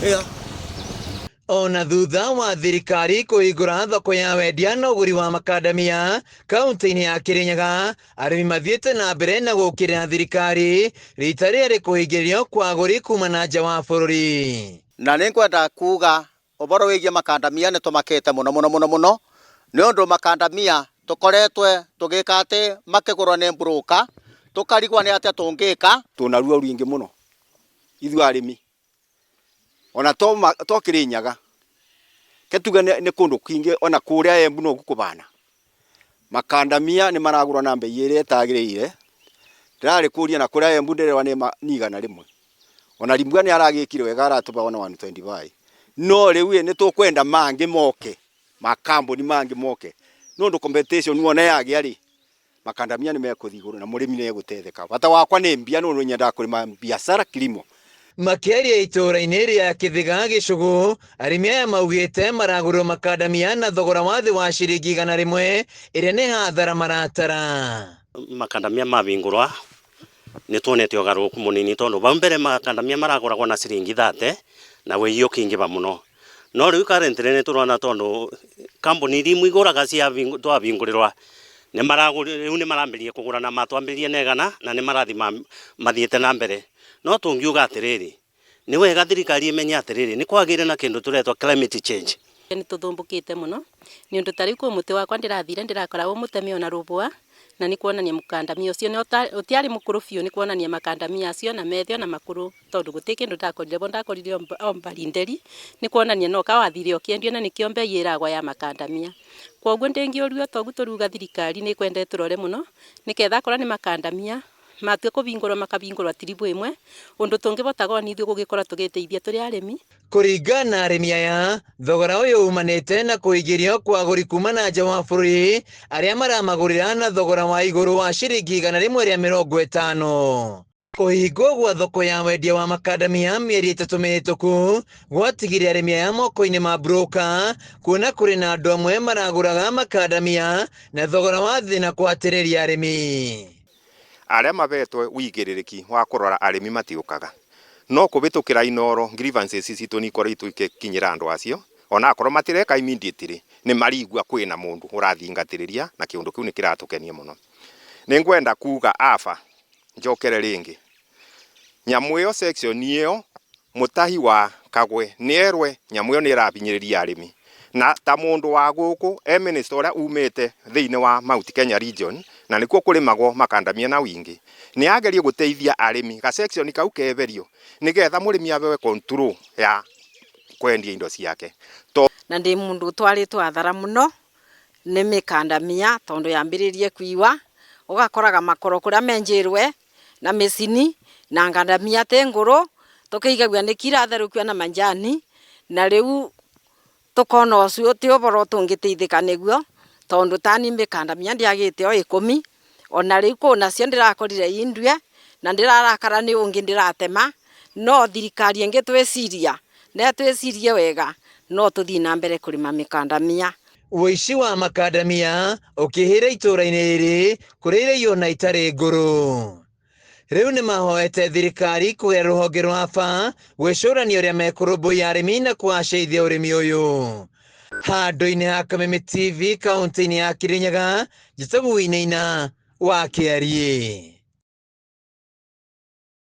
Yeah. Ona thutha wa thirikari kũhingũra thoko ya wendia na ũgũri wa makandamia kaunti-inĩ ya Kirinyaga, arĩmi mathiĩte na mbere na gũkĩrĩra thirikari rita rĩrĩ kũhingĩrio kwa agũri kuma na nja wa bũrũri. Na nĩ ngwenda kuga ũhoro wĩgiĩ makandamia nĩ tũmakĩte mũno mũno mũno mũno, nĩ ũndũ makandamia tũkoretwe tũgĩka atĩ makĩgũrwo nĩ broker, tũkarigwo nĩ atĩa tũngĩka. Tũna ruo rwingĩ mũno ithuĩ arĩmi, ona to Kirinyaga, ke tuge nĩ kũndũ kwingĩ, ona kũrĩa Embu noguo kũbana. Makandamia nĩ maragũrwo na mbei ĩrĩa ĩtagĩrĩire. Ndĩrarĩ kũria na kũrĩa Embu ndĩrerwo nĩ 100. Ona Rimbua nĩ aragĩkire wega, aratũba ona 125, no rĩu ĩ nĩ tũkwenda mangĩ moke, makambuni mangĩ moke, nĩ ũndũ competition wona yagĩa rĩ, makandamia nĩ mekũthiĩ igũrũ na mũrĩmi nĩ egũtetheka. Bata wakwa nĩ mbia, nĩ ũndũ nyendaga kũrĩma biacara kilimo. Makĩaria itũũra-inĩ rĩa Kĩthiga Gĩcũgũ, arĩmi aya maugĩte maragũrĩrwo makandamia na thogora wa thĩ wa ciringi 100, ĩrĩa nĩ hathara maratara. Makandamia mabingũrwa nĩ tuonete ũgarũrũku mũnini, tondũ vau mbere makandamia maragũragwo na ciringi 30 na wĩi ũkĩingĩva mũno, no rĩu currently nĩ tũrona tondũ kambuni iria imwe igũraga cia twabingũrĩrwa nĩ maragũrĩ rĩu nĩ marambĩrĩria kũgũra na matwambĩrĩrie na 100 na nĩ marathi mathiĩte na mbere. No tũngiuga atĩrĩrĩ, nĩ wega thirikari ĩmenye atĩrĩrĩ, nĩ kwagĩire na kĩndũ tũretwa climate change. Nĩ tũthũmbũkĩte mũno, nĩ ũndũ ta rĩu kwĩ mũtĩ wakwa ndĩrathire ndĩrakora wĩ mũteme ona rũbũa, na nĩ kuonania mũkandamia ũcio nĩ ũtiarĩ mũkũrũ biũ, nĩ kuonania makandamia acio na methĩ ona makũrũ, tondũ gũtirĩ kĩndũ ndakorire bo, ndakorire o mbari nderi, nĩ kuonania no ka wathire ũkĩendio, na nĩkĩo mbei ĩragwa ya makandamia. Koguo ndĩngĩũrio toguo tũruga, thirikari nĩ ĩkwenda ĩtũrore mũno, nĩketha akorwo nĩ makandamia matua kũbingũrwo, makabingũrwa tiribu ĩmwe, ũndũ tũngĩbotaga ona ithuĩ gũgĩkorwo tũgĩteithia tũrĩ arĩmi. Kũringana na arĩmi aya, thogora ũyũ umanĩte na kũingĩrio kwa agũri kuma na nja wa bũrũri, arĩa maramagũrĩra na thogora wa igũrũ wa ciringi 150. Kũhingwo gwa thoko ya wendia wa makandamia mĩeri 3 mĩhĩtũku gwatigire arĩmi aya moko-inĩ ma broker, kuona kũrĩ na andũ amwe maragũraga makandamia na thogora wa thĩ na kũhatĩrĩria arĩmi. Arĩa mabetwe wĩigĩrĩrĩki wa kũrora arĩmi matiũkaga, no kũhĩtũkĩra Inoro grievances citũ nĩ ikoretwo igĩkinyĩra andũ acio, ona akorwo matireka immediately, nĩ marigua kwĩna mũndũ ũrathingatĩrĩria, na kĩũndũ kĩu nĩ kĩratũkenia mũno. Nĩ ngwenda kuga aba njokere rĩngĩ nyamũ ĩyo, section ĩyo mũtahi wa Kagwe nĩ erwe nyamũ ĩyo nĩ ĩrabinyĩrĩria arĩmi, na ta mũndũ wa gũkũ e minister ũrĩa umĩte thĩinĩ wa Mount Kenya region, na nĩkuo kũrĩmagwo makandamia na wingĩ, nĩ agerie gũteithia arĩmi ga section kau keberio, nĩgetha mũrĩmi abewe control ya kwendia indo ciake. Na ndi mundu utwaritwo athara muno nĩ mĩkandamia, tondu yambĩrĩrie kuiwa ugakoraga makoro kuria menjirwe na mĩcini na ngandamia ti ngũrũ, tukiigagua nĩ kiratherũkio na manjani, na rĩu tukona ũcio ti ũboro tũngĩteithĩka nĩguo, tondu tani mĩkandamia ndiagĩte o 10, ona rĩu kũ nacio ndĩrakorire indue na ndĩrarakara nĩ ũngĩ ndĩratema. No thirikari ĩngĩ twĩciria na twĩcirie wega, no tũthiĩ na mbere kũrĩma mĩkandamia. Ũici wa makandamia ũkĩhĩra itũũra-inĩ rĩrĩ kũrĩa irio na itarĩ ngũrũ. Rĩu nĩ mahoete thirikari kũgerera rũhonge rwa AFA gwĩcũrania ũrĩa mekũrũmbũiya arĩmi na kũgacĩrithia ũrĩmi ũyũ. Handũ-inĩ ha Kameme TV kaunti-inĩ ya Kirinyaga, njĩtagwo Wainaina wa Kĩariĩ.